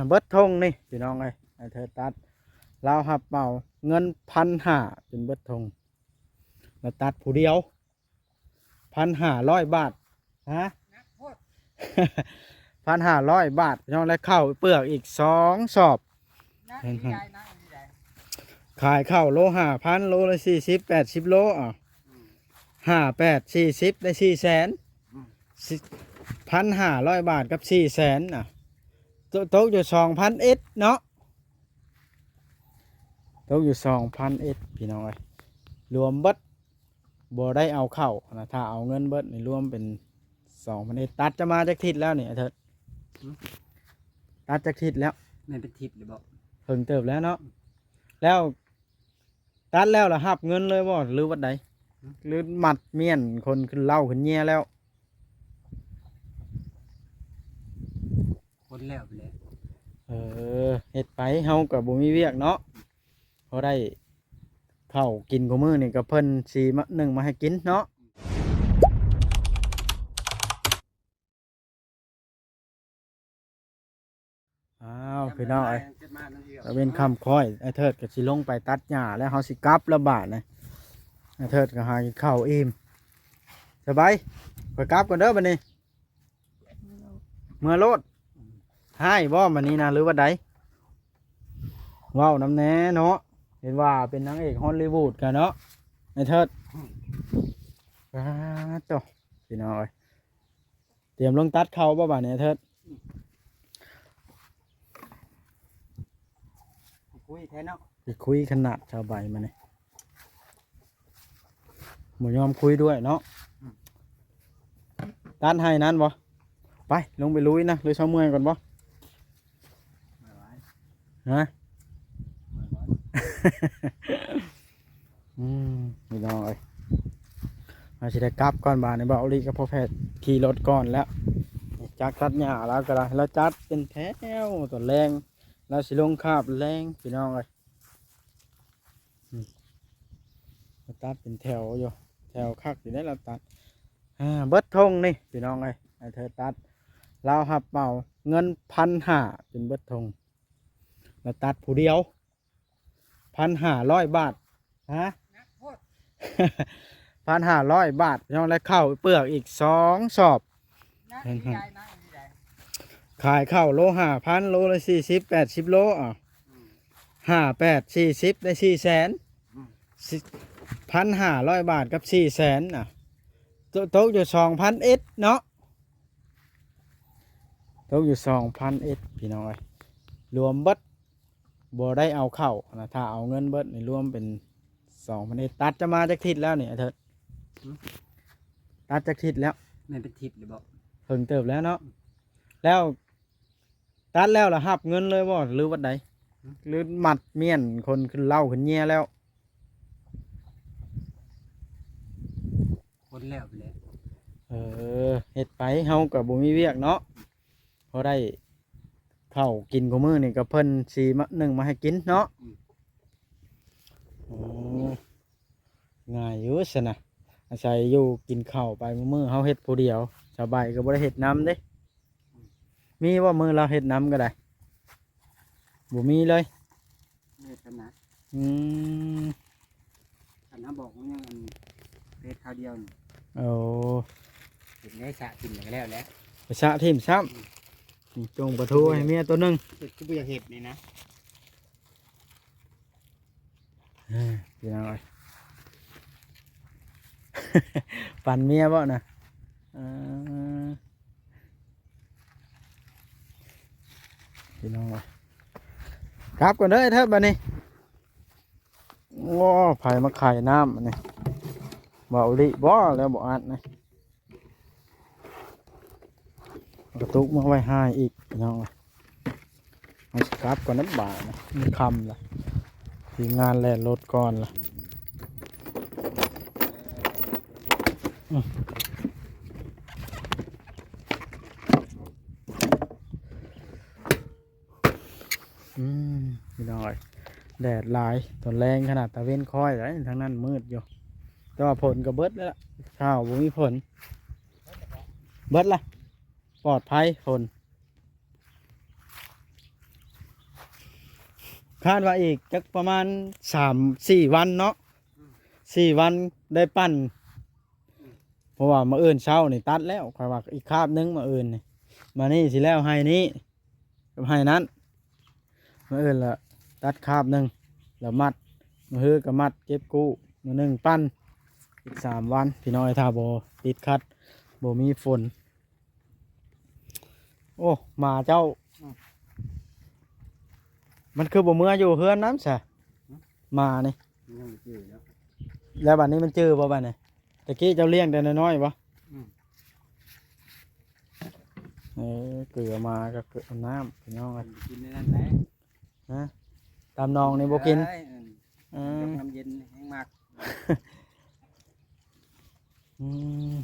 ເບິດທົ່ງນີ້ພີ່ນ້ອງເອີຍ ອ້າຍເທີດຕັດ ລາວຮັບເໝົາເງິນພັນຫ້າຈົນເບິດທົ່ງ ລາວຕັດຜູ້ດຽວ ພັນຫ້າຮ້ອຍບາດ ຮະ ໜັກໂພດ ພັນຫ້າຮ້ອຍບາດພີ່ນ້ອງ ແລະເຂົ້າເປືອກອີກສອງສອບ ໜັກ ເຫັນ ທີ່ໃດ ໜັກທີ່ໃດ ຂາຍເຂົ້າໂລຫ້າພັນ ໂລລະສີ່ສິບ ແປດສິບໂລ ເອົາ ອືມ ຫ້າແປດສີ່ສິບ ໄດ້ສີ່ແສນ ອືມ ສິ ພັນຫ້າຮ້ອຍບາດກັບສີ່ແສນ ອ່ະ ໂຕ ຕົກຢູ່ສອງພັນເອັດເນາະ ຕົກຢູ່ສອງພັນເອັດພີ່ນ້ອງເອີຍ ລວມເບິດ ບໍ່ໄດ້ເອົາເຂົ້ານະ ຖ້າເອົາເງິນເບິດນີ້ລວມເປັນສອງພັນເອັດ ຕັດຈະມາຈັກທິດແລ້ວນີ້ ອ້າຍເທີດ ຫຶ ຕັດຈັກທິດແລ້ວ ແມ່ນເປັນທິດແລ້ວບໍ ເຖິງເຕີບແລ້ວເນາະ ແລ້ວຕັດແລ້ວລະຮັບເງິນເລີຍບໍ ຫຼືວ່າໃດ ຫຶ ຫຼືມັດມ້ຽນຄົນຂຶ້ນເຫຼົ້າຂຶ້ນເຫຍື່ອແລ້ວ ຄົນແລ້ວໄປແລ້ວ ເອີ ເຮັດໄປ ເຮົາກໍບໍ່ມີວຽກເນາະ ພໍໄດ້ເຂົ້າກິນຄູ່ມື້ນີ້ ກໍເພິ່ນຊິມາ ໜຶ້ງມາໃຫ້ກິນເນາະ ອ້າວ ພີ່ນ້ອງເອີຍ ຕາເວັນຄ່ຳຄ້ອຍ ອ້າຍເທີດກໍຊິລົງໄປຕັດຫຍ້າແລ້ວ ເຮົາຊິກັບແລ້ວບາດນີ້ ອ້າຍເທີດກໍຫາກິນເຂົ້າອີ່ມ ສະບາຍ ຂ້ອຍກັບກ່ອນເດີບາດນີ້ ເມືອໂລດ ຮ້າຍບໍ່ບາດນີ້ນະ ຫຼືວ່າໃດ ເວົ້ານຳແດ່ເນາະ ເຫັນວ່າເປັນນາງເອກຮອລລີວູດກັນເນາະ ອ້າຍເທີດ ປາດໂທ້ ພີ່ນ້ອງເອີຍ ຕຽມລົງຕັດເຂົ້າບໍ່ບາດນີ້ ອ້າຍເທີດ ຄຸຍແທ້ເນາະ ຄືຄຸຍຂະໜາດຊາວໃບມານີ້ ບໍ່ຍອມຄຸຍດ້ວຍເນາະ ອືມ ຕັດໄຮ່ນັ້ນບໍ່ ໄປ ລົງໄປລຸຍນະ ຫຼືຊາວເມື່ອຍກ່ອນບໍ່ ບໍ່ໄຫວ ຮະ ບໍ່ໄຫວ ອືມ ພີ່ນ້ອງເອີຍ ເຮົາຊິໄດ້ກັບກ່ອນບາດນີ້ ບ່າວອາລີກັບພໍ່ແພດຂີ່ລົດກ່ອນແລ້ວ ຈັກຕັດຫຍ້າລາວກໍໄດ້ ລາວຈັດເປັນແຖວຕອນແລງ ລາວຊິລົງຄາບແລງ ພີ່ນ້ອງເອີຍ ອືມ ລາວຕັດເປັນແຖວຢູ່ ແຖວຄັກຢູ່ເດ້ລາວຕັດ ອ່າ ເບິດທົ່ງນີ້ພີ່ນ້ອງເອີຍ ອ້າຍເທີດຕັດ ລາວຮັບເໝົາເງິນພັນຫ້າຈົນເບິດທົ່ງ ລາວຕັດຜູ້ດຽວ ພັນຫ້າຮ້ອຍບາດ ຮະ ໜັກໂພດ ພັນຫ້າຮ້ອຍບາດພີ່ນ້ອງ ແລະເຂົ້າເປືອກອີກສອງສອບ ໜັກ ເຫັນ ທີ່ໃດ ໜັກທີ່ໃດ ຂາຍເຂົ້າໂລຫ້າພັນ ໂລລະສີ່ສິບ ແປດສິບໂລ ເອົາ ອືມ ຫ້າແປດສີ່ສິບ ໄດ້ສີ່ແສນ ອືມ ສິ ພັນຫ້າຮ້ອຍບາດກັບສີ່ແສນ ອ່ະ ຕົ ຕົກຢູ່ສອງພັນເອັດເນາະ ຕົກຢູ່ສອງພັນເອັດພີ່ນ້ອງເອີຍ ລວມເບິດ ບໍ່ໄດ້ເອົາເຂົ້ານະ ຖ້າເອົາເງິນເບິດນີ້ລວມເປັນສອງພັນເອັດ ຕັດຈະມາຈັກທິດແລ້ວນີ້ ອ້າຍເທີດ ຫຶ ຕັດຈັກທິດແລ້ວ ແມ່ນເປັນທິດແລ້ວບໍ ເຖິງເຕີບແລ້ວເນາະ ແລ້ວຕັດແລ້ວລະຮັບເງິນເລີຍບໍ ຫຼືວ່າໃດ ຫຶ ຫຼືມັດມ້ຽນຄົນຂຶ້ນເຫຼົ້າຂຶ້ນເຫຍື່ອແລ້ວ ຄົນແລ້ວໄປແລ້ວ ເອີ ເຮັດໄປ ເຮົາກໍບໍ່ມີວຽກເນາະ ພໍໄດ້ເຂົ້າກິນຄູ່ມື້ນີ້ກໍເພິ່ນຊິມາ ໜຶ້ງມາໃຫ້ກິນເນາະ ອືມ ໂອ້ ງ່າຍຢູ່ຊັ້ນນະ ອາໄສຢູ່ກິນເຂົ້າໄປມື້ໆ ເຮົາເຮັດຜູ້ດຽວ ສາວໃບກໍບໍ່ໄດ້ເຮັດນຳເດ້ ມີບໍ່ມື້ລາວເຮັດນຳກໍໄດ້ ບໍ່ມີເລີຍ ເຮັດນຳນະ ອືມ ຄັນເຮົາບອກວ່າຍັງອັນເຮັດຄາວດຽວນີ້ ໂອ້ ເຮັດໄດ້ສະຖິ້ມກໍແລ້ວແຫຼະ ໄປສະຖິ້ມຊ້ຳ ອືມ ຈົ່ງປະທູໃຫ້ເມຍໂຕໜຶ່ງ ເຮັດຄືບໍ່ຢາກເຮັດນີ້ນະ ເອີ ພີ່ນ້ອງເອີຍ ປັ່ນເມຍບໍ່ນະ ເອີ ພີ່ນ້ອງເອີຍ ກັບກ່ອນເດີໄອ້ເທີດບາດນີ້ ໂອ້ ໃຜມາຂາຍນ້ຳອັນນີ້ ເວົ້າອີ່ຫຼີບໍ່ ແລ້ວບໍ່ອັດນະ ກະຕຸກມາໄວ້ໃຫ້ອີກພີ່ນ້ອງ ເຮົາຊິກັບກ່ອນນະບາດນີ້ ມັນຄ່ຳລະ ທີມງານແລ່ນລົດກ່ອນລະ ອືມ ອືມ ພີ່ນ້ອງເອີຍ ແດດຫຼາຍ ຕອນແລງຂະໜາດຕາເວັນຄ້ອຍແລ້ວ ທາງນັ້ນມືດຢູ່ ແຕ່ວ່າຝົນກໍເບິດແລ້ວລະ ເຊົ້າບໍ່ມີຝົນ ເບິດລະ ປອດໄພຝົນ ຄາດວ່າອີກຈັກປະມານສາມສີ່ວັນເນາະ ອືມ ສີ່ວັນໄດ້ປັ່ນ ອືມ ເພາະວ່າມື້ອື່ນເຊົ້ານີ້ຕັດແລ້ວ ຂ້ອຍວ່າອີກຄາບໜຶ່ງມື້ອື່ນນີ້ ມານີ້ຊິແລ້ວໄຮ່ນີ້ ກັບໄຮ່ນັ້ນ ມື້ອື່ນລະຕັດຄາບໜຶ່ງ ລະມັດ ມື້ຮືກະມັດເກັບກູ້ ມື້ໜຶ່ງປັ່ນ ອີກສາມວັນ ພີ່ນ້ອງເອີຍ ຖ້າບໍ່ຕິດຂັດ ບໍ່ມີຝົນ. ໂອ້ ໝາເຈົ້າ ອືມ ມັນຄືບໍ່ເມືອຢູ່ເຮືອນນຳຊະ ຫືມ ໝານີ້ ຍັງບໍ່ຈື່ເນາະ ແລ້ວບັດນີ້ມັນຈື່ບໍ່ບັດນີ້? ຕະກີ້ເຈົ້າລ້ຽງແຕ່ນ້ອຍໆບໍ່? ອືມ ເອີ ເກືອໝາກັບເກືອນ້ຳ ພີ່ນ້ອງເອີຍ ກິນໃນນັ້ນແຫຼະ ຮະ ຕາມໜອງນີ້ບໍ່ກິນ ເອີຍ ອືມ ອືມ ຢາກນ້ຳເຢັນແຮງມັກ ອືມ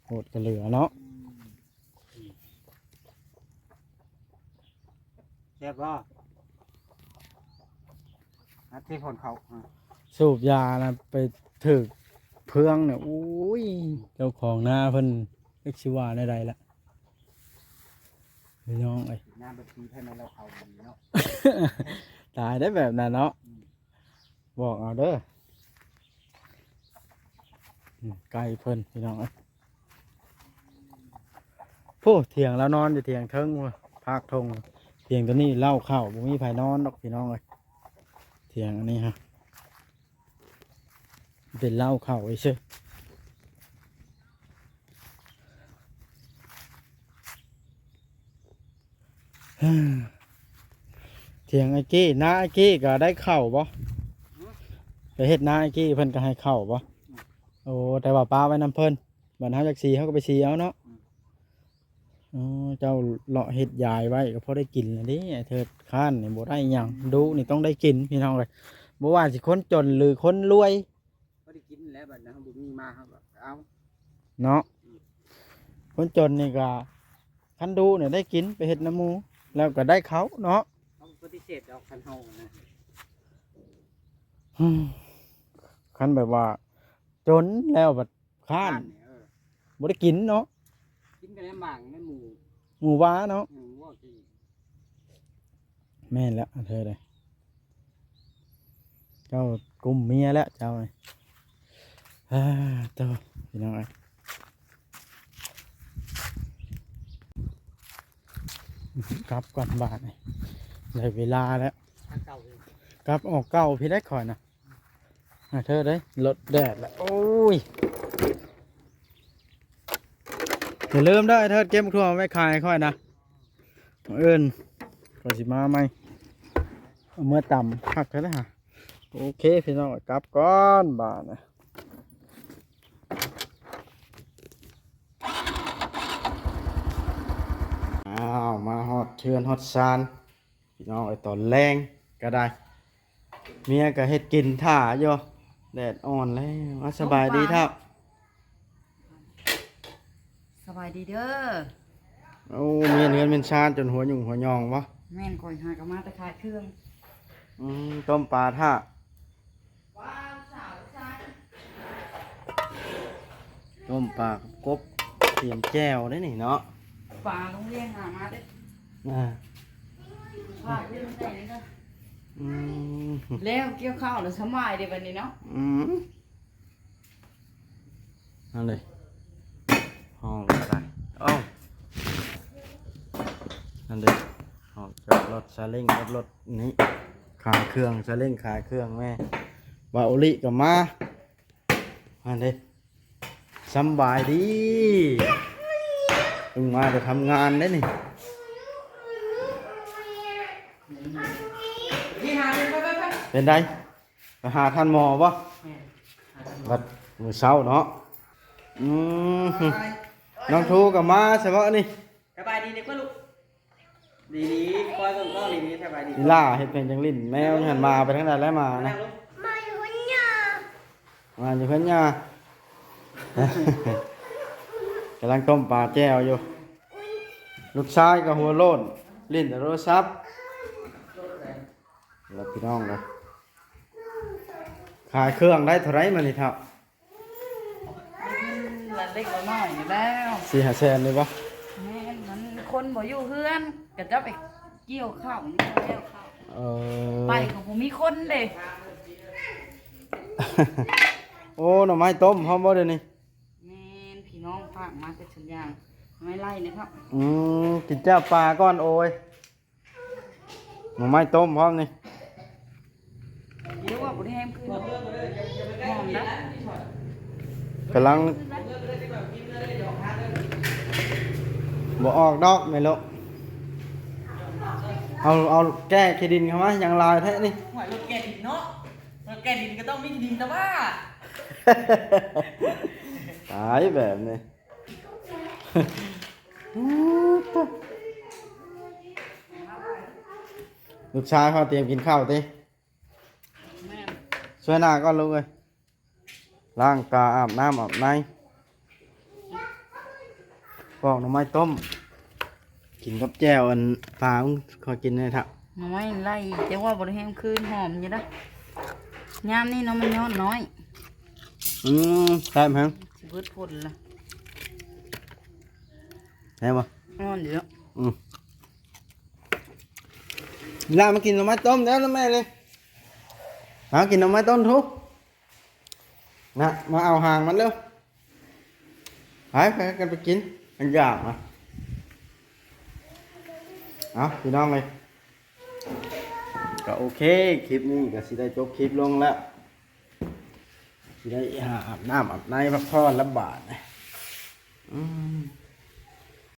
ໂຫດກະເຫຼືອເນາະ ອືມ ແຊບບໍ່? ອັດເທຜົນເຂົ້າ ອືມ ສູບຢານະໄປຖືກເຟືອງນະ ໂອ້ຍ ເຈົ້າຂອງນາເພິ່ນຈັກຊິວ່າແນວໃດລະ ພີ່ນ້ອງເອີຍ ນາບັນຊີໃຜແມ່ນລາວເຂົ້າດີເນາະ ຕາຍໄດ້ແບບນັ້ນເນາະ ອືມ ບອກເອົາເດີ ອືມ ໄກ່ເພິ່ນ ພີ່ນ້ອງເອີຍ ໂພ ຖຽງລາວນອນຢູ່ຖຽງເທິງພຸ້ນ ພາກທົ່ງ ຖຽງໂຕນີ້ເລົ້າເຂົ້າ ບໍ່ມີໃຜນອນດອກ ພີ່ນ້ອງເອີຍ ຖຽງອັນນີ້ຮະ ເປັນເລົ້າເຂົ້າເຊີ ຖຽງອ້າຍເກ້ ນາອ້າຍເກ້ກະໄດ້ເຂົ້າບໍ່? ຫືມ? ໄປເຮັດນາອ້າຍເກ້ເພິ່ນກະໃຫ້ເຂົ້າບໍ່? ອືມ ໂອ້ ແຕ່ວ່າປະໄວ້ນຳເພິ່ນ ບັດເຮົາຢາກສີເຮົາກະໄປສີເອົາເນາະ. ອືມ ອໍ ເຈົ້າເລາະເຮັດຢາຍໄວ້ກະພໍໄດ້ກິນລະເດ້ ອ້າຍເທີດ ຄ້ານນີ້ບໍ່ໄດ້ຫຍັງ ດຸນີ້ຕ້ອງໄດ້ກິນພີ່ນ້ອງເອີຍ ບໍ່ວ່າຊິຄົນຈົນຫຼືຄົນລວຍ ພໍໄດ້ກິນແຫຼະ ບັດເຮົາບໍ່ມີມາເຮົາກະເອົາເນາະ. ອືມ ຄົນຈົນນີ້ກະ ຄັນດຸນີ້ໄດ້ກິນ ໄປເຮັດນຳໝູ່ ແລ້ວກະໄດ້ເຂົ້າເນາະ ເຮົາປະຕິເສດດອກ ຄັນເຮົານະ ອືມ ຄັນແບບວ່າຈົນແລ້ວບັດຄ້ານ ຄ້ານນີ້ ເອີ ບໍ່ໄດ້ກິນເນາະ ກິນກະແນມໝາກແນມໝູ່ ໝູ່ຫວາເນາະ ອືມ ແມ່ນແລ້ວ ເທີເດ້ ເຈົ້າກຸ້ມເມຍແລ້ວເຈົ້າ ອາ ໂຕ ພີ່ນ້ອງເອີຍ ກັບກ່ອນບາດນີ້ ໄດ້ເວລາແລ້ວ ກັບອອກເກົ່າພີ້ໄດ໋ຂ້ອຍນະ. ອາ ເທີເດ້ ລົດແດດລະ ໂອ້ຍ ຢ່າລືມເດີ ເທີເກັບໝາກຖົ່ວໄວ້ຂາຍຂ້ອຍນະ ມື້ອື່ນຂ້ອຍຊິມາໃໝ່ ເອົາເມືອຕຳ ຄັກແທ້ເດ້ຫາ. ໂອເຄພີ່ນ້ອງ ກັບກ່ອນບາດນີ້ ອ້າວ ມາຮອດເຮືອນຮອດຊານ ພີ່ນ້ອງເອີຍ ຕອນແລງກະໄດ້ ເມຍກະເຮັດກິນຖ້າຢູ່ ແດດອ່ອນແລ້ວ. ອາ ສະບາຍດີທ້າວ ສະບາຍດີເດີ. ໂອ້ ມຽນເຮືອນມຽນຊານຈົນຫົວຫຍຸ້ງຫົວຫຍອງບໍ່? ແມ່ນ ຂ້ອຍຫາກະມາແຕ່ຂາຍເຄື່ອງ. ອືມ ຕົ້ມປາຖ້າ ຕົ້ມປາກັບກົບ ຕຽມແຈ່ວເດ້ນີ້ເນາະ ປາໂຮງຮຽນຫາມາເດ້. ອາ ອືມ ແລ້ວກ່ຽວເຂົ້າແລ້ວສະບາຍເດ້ບັດນີ້ເນາະ. ອືມ ນັ້ນເດ້ ຫ້ອງກະໄດ້ ເອົ້າ ນັ້ນເດ້ ຮອດກັບລົດຊາເລັ້ງກັບລົດນີ້ ຂາຍເຄື່ອງ ຊາເລັ້ງຂາຍເຄື່ອງແມ່ ບ່າວໂອລິກະມາ ຫັ້ນເດ້ ສຳບາຍດີ ເພິ່ງມາແຕ່ທຳງານເດ້ນີ້. ເປັນໃດ? ໄປຫາທ່ານໝໍບໍ່? ແມ່ນ ຫາທ່ານໝໍ ບັດມື້ເຊົ້າເນາະ. ອືມ ນ້ອງທູກະມາຊະເບາະນີ້. ສະບາຍດີເດ້ອລູກ. ດີໆ ຄອຍເບິ່ງກ້ອງດີໆ ສະບາຍດີ. ອີ່ຫຼ້າເຮັດເປັນຈັ່ງຫຼິ້ນແມວຫັ້ນ ໝາໄປທາງໃດແລ້ວໝານະ? ມາຢູ່ເຮືອນຍ່າ ມາຢູ່ເຮືອນຍ່າ. ກຳລັງຕົ້ມປາແຈ່ວຢູ່. ລູກຊາຍກະຫົວໂລ້ນ ຫຼິ້ນແຕ່ໂທລະສັບ. ລະພີ່ນ້ອງເອີຍ ຂາຍເຄື່ອງໄດ້ເທົ່າໃດມື້ນີ້ທ້າວ? ໄດ້ເງິນລະເລັກລະນ້ອຍນີ້ແລ້ວ ສີ່ຫ້າແສນນີ້ບໍ່? ແມ່ນ ມັນຄົນບໍ່ຢູ່ເຮືອນ ກະເຈົ້າໄປກ່ຽວເຂົ້າ ນີ້ແລ້ວເຂົ້າ ເອີ ໄປກໍບໍ່ມີຄົນເດ້. ໂອ້ ໜໍ່ໄມ້ຕົ້ມພ້ອມບໍ່ດຽວນີ້? ແມ່ນ ພີ່ນ້ອງຝາກມາແຕ່ຊຸດຢ່າງ ໜໍ່ໄມ້ໄລ່ເນາະ. ອືມ ກິນແຈ່ວປາກ່ອນ. ໂອ້ຍ ໜໍ່ໄມ້ຕົ້ມພ້ອມນີ້. ດຽວວ່າບໍ່ໄດ້ແຮມຄືນ ຫອມນະ. ກຳລັງ ບໍ່ອອກດອກແມ່ລູກ. ເອົາ ເອົາແກ່ຂີ້ດິນເຂົ້າມາ ຫຍັງຫຼາຍແທ້ນີ້. ໂອ້ຍ ລົດແກ່ດິນເນາະ ລົດແກ່ດິນກໍຕ້ອງມີຂີ້ດິນແຕ່ວ່າ ຕາຍແບບນີ້. ລູກຊາຍເຂົາຕຽມກິນເຂົ້າຕິ? ແມ່ນ. ຊ່ວຍໜ້າກ່ອນລູກເອີຍ ລ້າງຕາ ອາບນ້ຳອາບໃນ ປອກໜໍ່ໄມ້ຕົ້ມ ກິນກັບແຈ່ວອັນປາ. ຂໍກິນແດ່ເຖົ້າ. ໜໍ່ໄມ້ໄລ່ ແຕ່ວ່າບໍ່ໄດ້ແຮມຄືນ ຫອມຢູ່ເດ້. ຍາມນີ້ເນາະ ມັນຍອດນ້ອຍ. ອືມ ແຊບແຮງ. ຊິເບິດຜົນລະ. ແຊບບໍ່? ອ່ອນຢູ່. ອືມ ລາມາກິນໜໍ່ໄມ້ຕົ້ມແລ້ວນະແມ່ເລີຍ. ມາກິນໜໍ່ໄມ້ຕົ້ມທຸກ. ນະ ມາເອົາຫາງມັນເລັວ. ໄປ ພາກັນໄປກິນ ມັນຢາກນະ. ເອົາ ພີ່ນ້ອງເອີຍ ກໍໂອເຄ ຄລິບນີ້ກໍຊິໄດ້ຈົບຄລິບລົງແລ້ວ. ຊິໄດ້ຫາອາບນ້ຳອາບໃນ ພັກຜ່ອນລະບາດ. ອືມ